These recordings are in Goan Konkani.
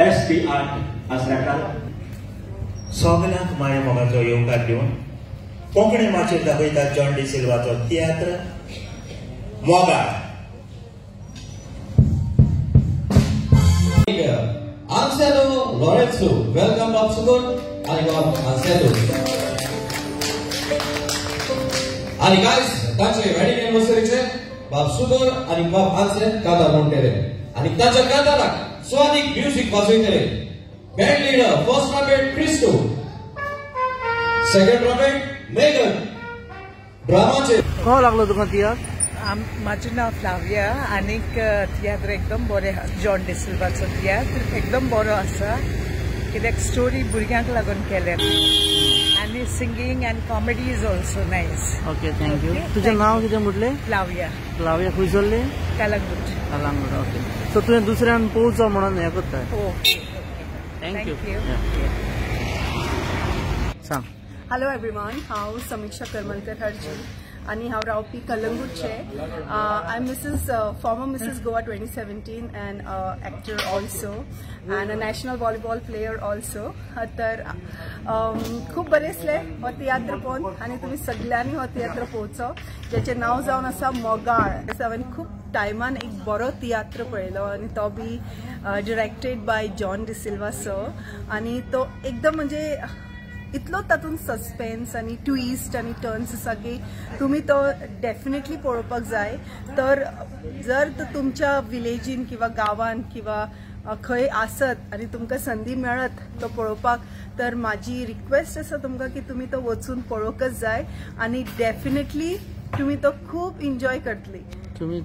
एस टी 8 आसराकार सगल्यांक माया मोगाचो येवकार दिवन कोंकणी माचयेर दाखयता जॉन डिसिल्वाचो तियात्र मोगाळ. Anselmo Lorenzo, welcome Bob Sugur आणि बाब Anselmo. आणि गायस तांचे वेडिंग एनिव्हर्सरीचे बाब सुगोर आणि बाब आन्सेल कांतार म्हणटले आणि तांच्या कांताराक स्वादिक म्युझिक वाजयतले. Band leader first trumpet Christo, second trumpet Megan, ड्रामाचे. कसो लागलो तुका तियात्र? म्हाजें नांव फ्लाविया आनीक तियात्र एकदम बरें आहा. जॉन डिसिल्वाचो तियात्र एकदम बरो आसा कित्याक स्टोरी भुरग्यांक लागून केल्या आनी singing and comedy is also nice. Okay, thank you. तुजें नांव कितें म्हटलें? फ्लाविया. फ्लाविया खंयसरलें? कलंगूट. कलंगूट, ओके. सो तुवें दुसऱ्यान पळोवचो म्हणून हें करता. Okay, thank you. सांग. हॅलो एवरीवन, हांव समीक्षा करमलकर हरजी आनी हांव रावपी कलंगूटचे. I am Mrs former Mrs Goa 2017 and actor also and a national volleyball player also. तर खूब बरें आसलें हो तियात्र पळोवन आनी तुमी सगल्यांनी हो तियात्र पळोवचो ज्याचें नांव जावन आसा मोगाळ. हांवें खूब टायमान एक बरो तियात्र पळयलो आनी तो बी directed by John D'Silva sir आनी तो एकदम म्हणजे इतलो तातूंत सस्पेन्स आनी ट्विस्ट आनी टर्न्स आसा की तुमी तो डेफिनेटली पळोवपाक जाय. तर जर तुमच्या विलेजीन किंवा गांवान किंवा खंय आसत आनी तुमकां संदी मेळत तो पळोवपाक तर म्हाजी रिक्वेस्ट आसा तुमकां की तुमी तो वचून पळोवंकच जाय आनी डेफिनेटली तुमी तो खूब एन्जॉय करतली. तुमी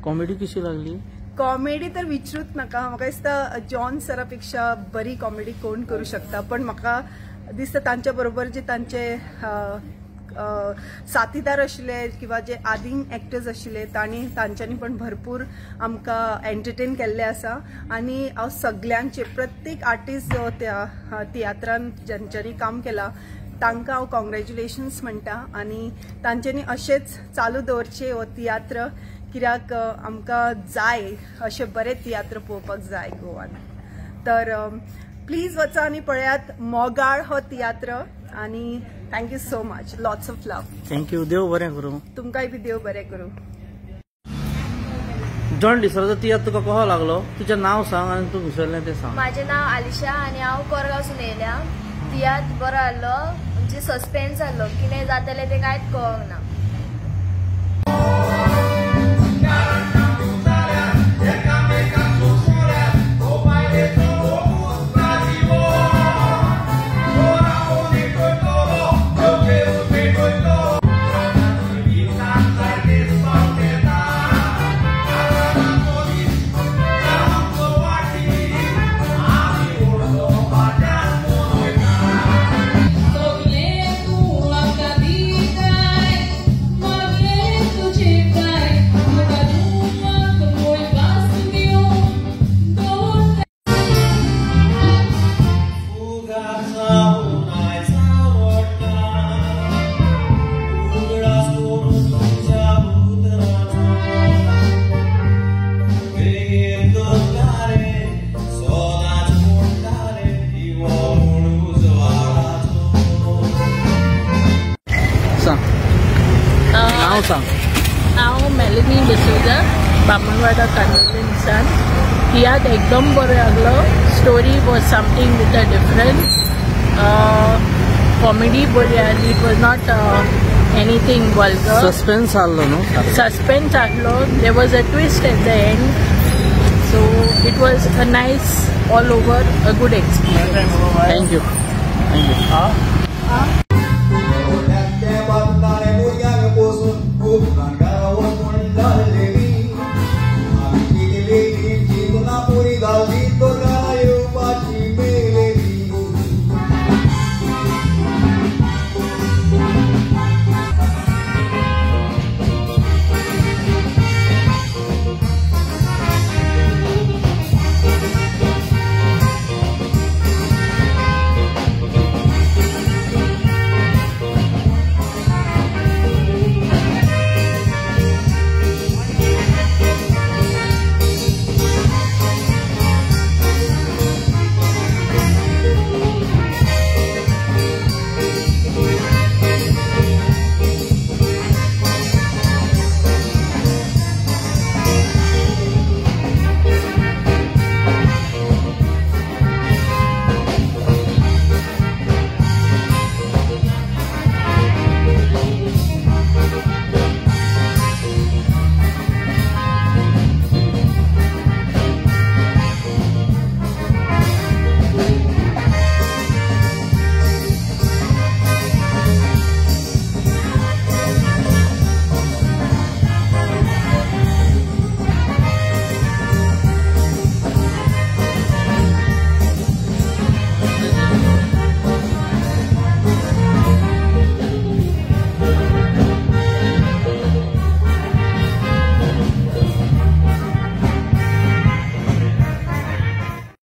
कॉमेडी कशी लागली? कॉमेडी तर विचारूच नाका. म्हाका दिसता जॉन सरा पेक्षा बरी कॉमेडी कोण करू शकता, पण म्हाका दिसता तांच्या बरोबर जे तांचे साथीदार आशिल्ले किंवा जे आदीं एक्टर्स आशिल्ले तांणी तांच्यांनी पण भरपूर आमकां एंटरटेन केल्ले आसा. आनी हांव सगल्यांचे प्रत्येक आर्टिस्ट जो त्या तियात्रान ज्यांच्यांनी काम केलां तांकां हांव कॉंग्रेच्युलेशन्स म्हणटा आनी तांच्यांनी अशेंच चालू दवरचें हो तियात्र कित्याक आमकां जाय अशे बरे तियात्र पळोवपाक जाय गोवान. तर प्लीज वचा आनी पळयात मोगाळ हो तियात्र आनी thank you so much. Lots of love. Thank you. देव बरें करूं. तुमकांय बी देव बरें करूं. जॉन डिसिल्वाचो तियात्र तुका कसो लागलो? तुजें नांव सांग आनी तूं घुसरलें तें सांग. म्हाजें नांव आलिशा आनी हांव कोरगांवसून येयल्या. तियात्र बरो आहलो, म्हणजे सस्पेन्स आहलो, कितें जातलें तें कांयच कळोंक ना. हांव मेलनी डिसोजा, बामणवाडा कांदोलिनसान. तियात्र एकदम बरो लागलो. Story was something with a difference. Comedy बरी आहली. It was not anything vulgar. Suspense आहलो न्हू? सस्पेन्स आहलो. There was a twist at the end. So it was a nice all over a good experience. Thank you. Thank you.